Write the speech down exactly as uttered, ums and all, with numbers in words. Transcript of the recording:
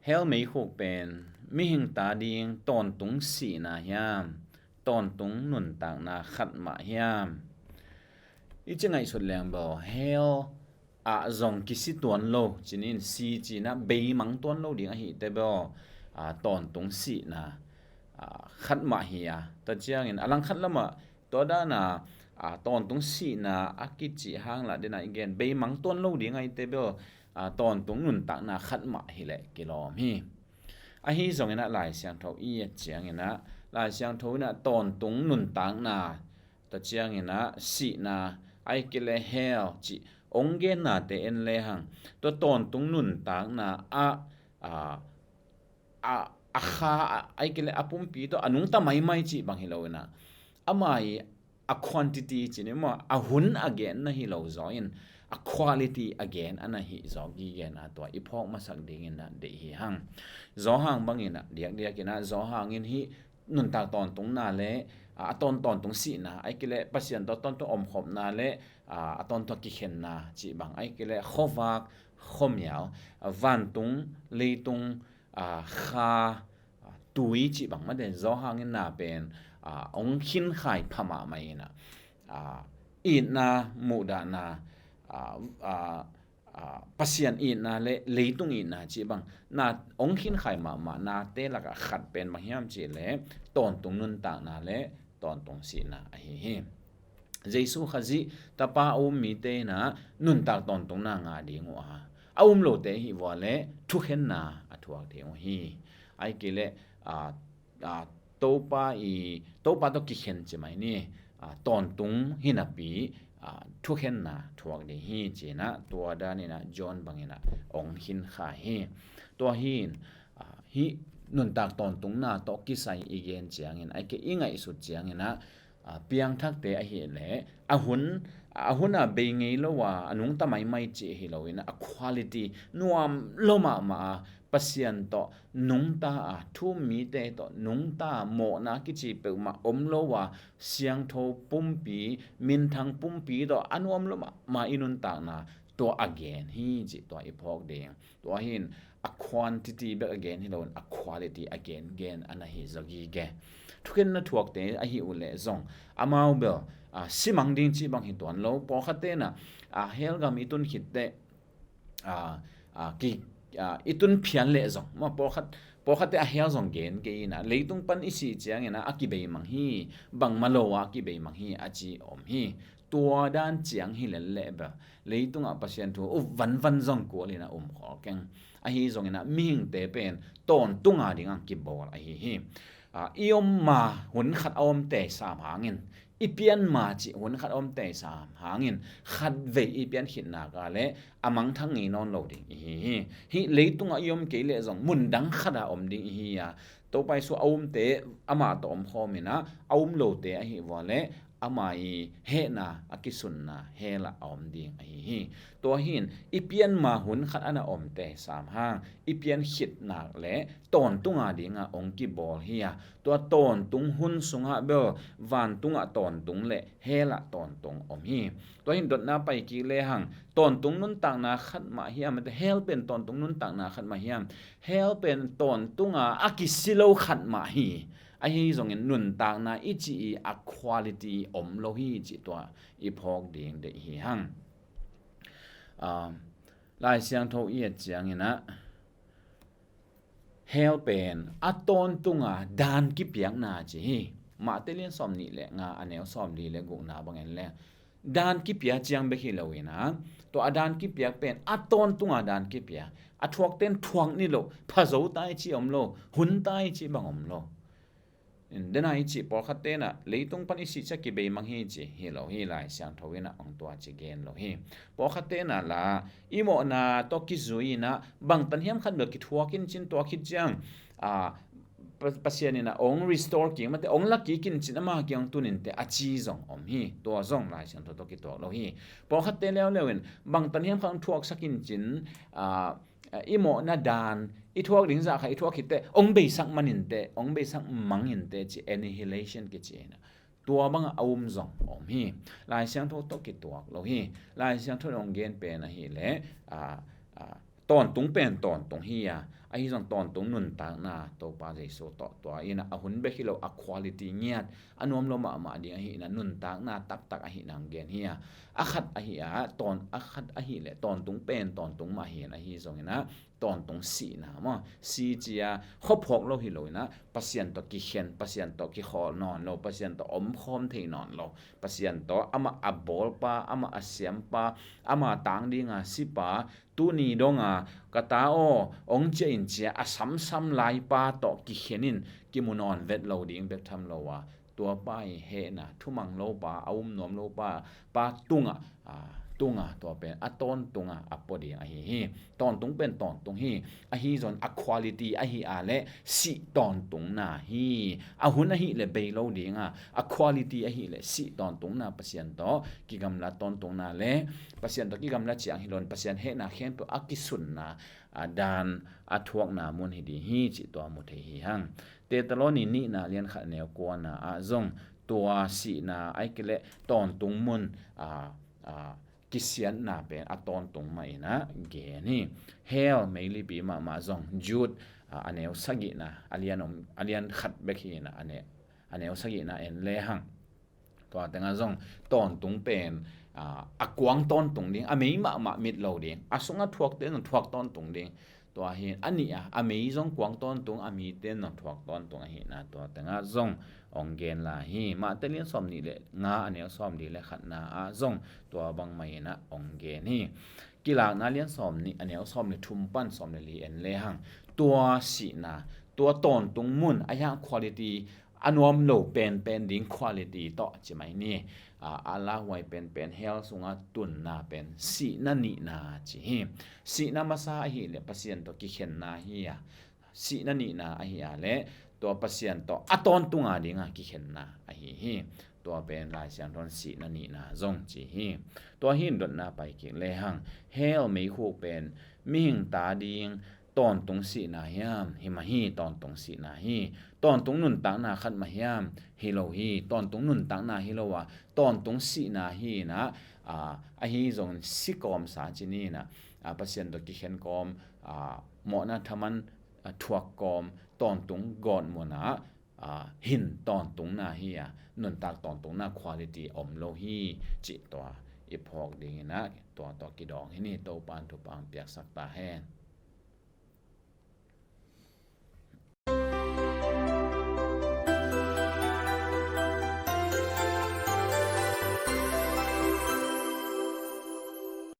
Hell meikhuk pen mihing ta ding tawntung sihna hiam, tawntung nuntakna khat mah hiam? I ci ngaihsut leng bel hell ah zong kisi tuan lo, cinin si cinah beimang tuan lo ding ahite bel, a, tawntung sihna, a, khat mah hi a. Tua ciangin a langkhat lamah tua dana, a, tawntung sihna a kici hang lah dena i gen beimang tuan lo ding ahite bel, a, tawntung nuntakna khat mah hileh kilawm hi. Ahi zonginah Lai Siangtho i et cianginah Lai Siangtho inah tawntung nuntakna, tua cianginah sihna, ahih kei leh hell cih ong gennate en lehang, tua tawntung nuntakna ah, a, a, a kha, a, ahih kei leh a pumpi tawh a nungta maimai cih bang hi loinah, ama i a quantity cih ni maw, a hun a gen na hi lo zaw in, a quality a gen a na hi zaw gige na tua i phawk masak dingin na deih hi hang. Zawhang bangin a diakdiakin a zawhangin hih nuntak tawntungna le, a, a tawn tawntung sihna, ahih kei leh Pasian tawh tawntung omkhopna le, a, a tawntung kikhenna cih bang, ahih kei leh khuavak, khuamial, a, vantung, leitung, a, kha, a, tui cih bang mate zawhangin na pen, a, ong khinkhai pha mahmah in a, a, itna, muhdahna, a, a, a, Pasian itna le leitung itna cih bang na ong khinkhai mahmah nate lakah khat pen bang hiam cih leh tawntung nuntakna le tawntung sihna ahi hi. Jesu Khazih tapa a um mite inah nuntak tawntungna ngah ding uh a, a um lote hi vua le thukhenna a thuak ding uh hi. Ahih kei leh, a, a, Topa i, Topa tawh kikhen ci mai ni, a, tawntung hinapi, a, thukhenna thuak ding hi cinah tua daninah John banginah ong khinkhai hi. Tua hin, a, hih nuntak tawntungna tawh kisai i gen ciangin, ahih kei i ngaihsut cianginah, a, piangthakte ahih leh a hun, a hun a bei ngei lo a, a nungta maimai cih hi loin a quality nuam lo mahmah a, Pasian tawh nungta a, thu um mite tawh nungta, mawhna kici peuhmah om lo a, siangtho pumpi, minthang pumpi tawh a nuam lo mahmah i nuntakna tua a gen hi cih tua i phawk ding. Tua hin a quantity bek a gen hi loin a quality a gengen a na hi zaw gige. Thukhenna thuakte ahi uh leh zong amau bel, a, simang ding cih bang hi tuan lo. Pawlkhatte na, a, hell gam i tun khitteh, a, a, ki, a, i tun phial leh zong ma pawlkhat, pawlkhatte a hell zong gen kei inah leitung pan i sih cianginah a kibeimang hi, bangmah lo a kibeimang hi a ci om hi. Tua dan ciang hi lelleh bel leitungah Pasian thu up vanvan zong kualin a um khol keng. Ahi zonginah mihingte pen tawntunga dingah kibawl ahi hi. A, i om ma hun khat a om tei sam hangin, i pian ma cih hun khat a om tei sam hangin, khatvei i pian khitnak a le a mangthang ngei nawn lo ding ihi hi. Hih leitungah i om kei leh zong mundang khat a om ding ihi a, Topa Jesu a umte amah tawh omkhawm inah a um lote ahi vua le ama i hehna a kisunna hell ah a om ding ahi hi. Tua hin i pian ma hun khat a na om tei sam hang, i pian khitnak le tawntunga dingah ong kibawl hi a, tua tawntung hun sungah bel vantungah tawntung le hell ah tawntung om hi. Tua hin dotna pai kik lehang tawntung nuntakna khat mah hiam, hell pen tawntung nuntakna khat mah hiam? Hell pen tawntunga a kisi lo khat mah hi. Ahi zongin nuntakna i cih i a quality om lo hi cih tua i phawk ding deih hi hang. Um, Lai Siangtho i et cianginah hell pen a tawntunga dan kipiakna ci hi. Mate lian sawm nih le nga a neu sawm li le gukna bangin le dan kipia ciang bek hi loinah tua a dan kipiak pen a tawntunga dan kipia, a thuakten thuak ni lo, pha zo ta i ci om lo, hun ta i ci bang om lo. Dena i cih pawlkhatte na leitung pan i sih ciang kibeimang hi ci hi lo hi. Lai Siangtho inah ong tua ci gen lo hi. Pawlkhatte na la i mawhna tawh kizui inah bangtan hiam khat bel kithuak in cin tua khit ciang, a, Pa-, Pasian inah ong restore kik mate ong la kik in cin ama kiang tun inteh a ci zong om hi. Tua zong Lai Siangtho tawh kituak lo hi. Pawlkhatte leuleu in bangtan hiam khat ong thuaksak in cin, a, a, i mawhna dan i thuak ding zah kha i thuak khit teh ong beisak man inteh, ong beisak mang inteh ci, annihilation kici inah tua bangah a um zong om hi. Lai Siangtho tawh kituak lo hi. Lai Siangtho in ong gen pen ahih leh, a, a, tawntung pen tawntung hi a, ahi zong tawntung nuntakna Topa Jesu tawh tua in a hun bek hi lo a quality ngiat a nuam lo mahmah ding ahihna, nuntakna taktak ahihna hong gen hi a, a khat ahi a, tawn, a khat ahih leh tawntung pen tawntung mah hi in ahi zongin a, tawntung sihna maw, si cia khuaphawk lo hi lo in a, Pasian tawh kikhen, Pasian tawh kikhawl nawn lo, Pasian tawh omkhawm thei nawn lo, Pasian tawh amah a bawlpa, amah a siampa, amah tang dinga sipa, tuni donga ka ta aw hong ciah in cia a samsam laipa tawh kikhen in kimu nawn vet lo ding bek tham lo a, tua pa i hehna, thumang lo pa, a um nuam lo pa, pa tunga, a, tunga tua pen a tawntunga a pua ding ahi hi. Tawntung pen tawntung hi. Ahi zong a quality ahi a leh sih tawntungna hi. A hun ahih leh bei lo dinga, a quality ahih leh sih tawntungna, Pasian tawh kigamla tawntungna leh Pasian tawh kigamla ciang hi lo in, Pasian hehna khempeuh a kisunna, a, dan a thuakna mun hi ding hi cih tua mu thei hi hang. Thesalonika nihna lian khat neu kuana ah zong tua sihna ahih kei leh tawntung mun, a, a, kisiatna pen a tawntung mah in a gen hi. Hell meilipi mahmah zong Jude, a, a neu sagihna, a lian om, a lian khat bek hi in a, a ne, a neu sagihna en lehang. Tua tengah zong tawntung pen, a, a kuang tawntung ding, a mei mahmah mit lo ding, a sungah thuakte in thuak tawntung ding. Tua hi a nih a, a mei zong kuang tawntung, a mite in thuak tawntung ahihna tua tengah zong hong gen lai hi. Mate lian sawm nih le nga a neu sawm li le khatna ah zong tua bangmah in a hong gen hi. Kilakna lian sawm nih a neu sawm le thum pan sawm le li en lehang, tua sihna, tua tawntung mun, a hiang quality, a nuam lo penpen ding quality tawh ci mai ni. A, a lauhuai penpen hell sunga tunna pen sihna nihna ci hi. Sihna masa ahih leh Pasian tawh kikhenna hi a, sihna nihna ahi a leh tua Pasian tawh a tawntunga dinga kikhenna ahi hi. Tua pen Lai Siangtho in sihna nihna zong ci hi. Tua hi in dotna pai kik lehang, hell meikhuk pen mihing ta ding tawntung sihna hiam? Hi mah hi, tawntung sihna hi. Tawntung nuntakna khat mah hiam? Hi lo hi. Tawntung nuntakna hi lo a, tawntung sihna hi in a, a, ahi zongin si kawmsa ci ni in a, a, Pasian tawh kikhen kawm, a, mawhna thaman, a, thuak kawm, tawntung gawtmun ah, a, hin tawntungna hi a, nuntak tawntungna quality om lo hi cih tua i phawk ding in a, tua tawh kidawng hi ni. Topa in thupha hong piaksak ta hen.